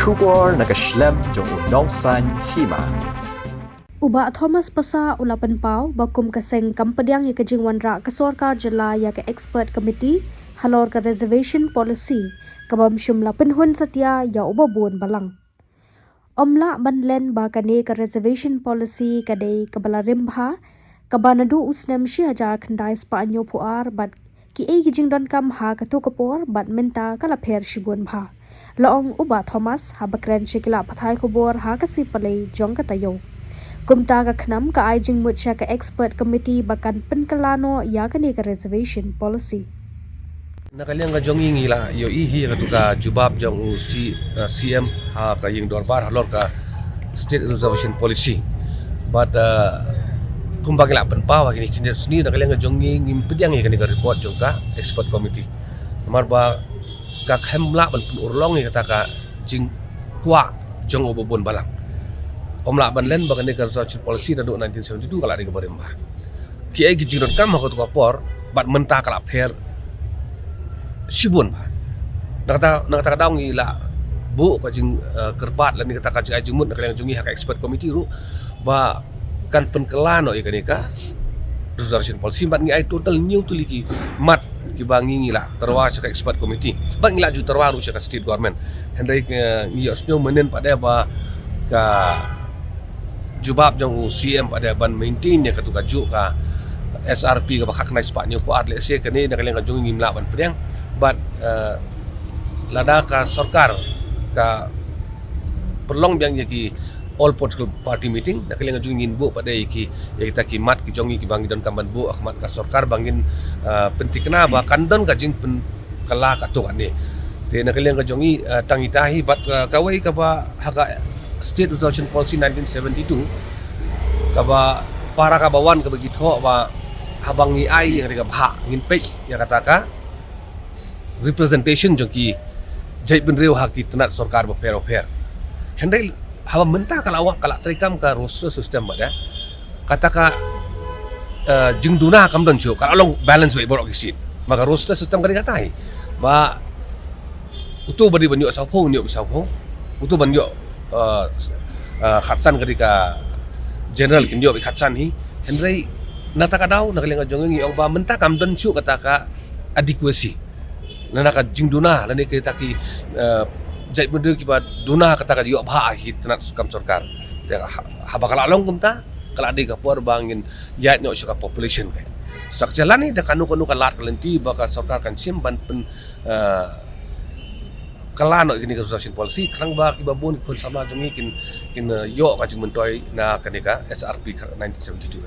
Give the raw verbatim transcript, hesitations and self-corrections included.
Khubor na ka shlem jong u Nongsaiñ Hima. U Bah Thomas Passah u la pynpaw ba kum ka seng kam pdiang ïa ka jingwanrah ka sorkar jylla ïa ka expert committee halor ka reservation policy, ka bym shym la pynhun satia ïa uba bun balang. Ym lah ban len ba kane ka reservation policy ka dei kaba la rim bha, kaba naduh u snem shi hajar khyndai spah hynñiew phew ar bad kiei ki jingdonkam ha kato ka por bad mynta ka la pher shibun bha. La ong u Bah Thomas haba kren sha ki lad pathai khubor ha ka sngi Palei jong ka taïew. Kumta ka KHNAM ka ai jingmut sha ka expert committee ba kan pynkylla noh ïa kane ka reservation policy. Na ka liang ka jong ngi, ngi la ïohi hi ïa katu ka jubab jong u C, uh, C M ha ka ïing dorbar halor ka State Reservation Policy. Bad, uh, kumba ngi la pynpaw ha kine ki hynriew sngi, na ka liang ka jong ngi ngim pdiang ïa kane ka report jong ka expert committee. Namar ba ka khlem lah ban pynurlong ïa kata ka jingkwah jong uba bun balang. Ym lah ban len ba kane ka reservation policy naduh nineteen seventy-two ka la dei kaba rim bha. Kiei ki jingdonkam ha kato ka por bad mynta ka la pher shibun bha. Na kata, na kata ka daw ngi la buh ka jing, eh, kyrpad lane kata ka jingai jingmut na ka liang jong ngi ha ka expert committee ruh ba kan pynkylla noh ïa kane ka reservation policy bad ngi ai total hynñiew tylli ki mat kiba ngi, ngi la tyrwa sha ka expert committee bad ngi la ju tyrwa ruh sha ka state government. Hynrei, eh, ngi ïohsngew mynnin pat de ba ka jubab jong u C M pat de ban maintain ïa katu ka juh ka S R P kaba khatkhyndai spah hynñiew phew ar, lehse kane na ka liang ka jong ngi ngim lah ban pdiang. Bad, eh, lada ka sorkar ka pynlong biang ïa ki all political party meeting, na ka liang ka jong ngi ngin buh pat de ïa ki, ïa kita ki mat ki jong ngi kiba ngi donkam ban buh ha khmat ka sorkar ba ngin, eh, pynthikna ba kan don ka jingpyn kylla katto katne. Te na ka liang ka jong ngi, eh, tang ita hi bad, eh, kawei kaba ha ka State Reservation Policy nineteen seventy-two, kaba para kaba wan kaba ki thoh ba haba ngi ai ïa ka bhah ngin peit ïa kata ka representation jong ki jaitbynriew ha ki tnat sorkar bapher bapher. Hynrei haba mynta ka la wan, ka la treikam ka roster system bad, eh, kata ka, eh, jingduna kam don shuh, ka la long balance bad baroh ki seat. Ma ka roster system ka dei kata hi. Ba uto ba dei ban ïoh sawphew, ïoh sawphew. Uto ban ïoh, eh, s-, eh, khatsan ka dei ka general kin ïoh khatsan hi. Hynrei na kata ka daw na ka liang ka jong ngi ong ba mynta kam don shuh kata ka adequacy. Lane ka jingduna, lane kita ki, eh, jaitbynriew kiba duna kata ka ïoh bhah hi tnat kam sorkar. Te ha-, haba ka la long kumta, ka la dei ka por ba ngin ïaid noh sha ka population ka structure lane da kano kano ka lad ka lynti ba ka sorkar kan shim ban pyn, eh, kylla noh ïa kane ka reservation policy, khnang ba kiba bun ki khun samla jong ngi kin, kin, eh, ïoh ka jingmyntoi na kane ka S R P ka nineteen seventy-two.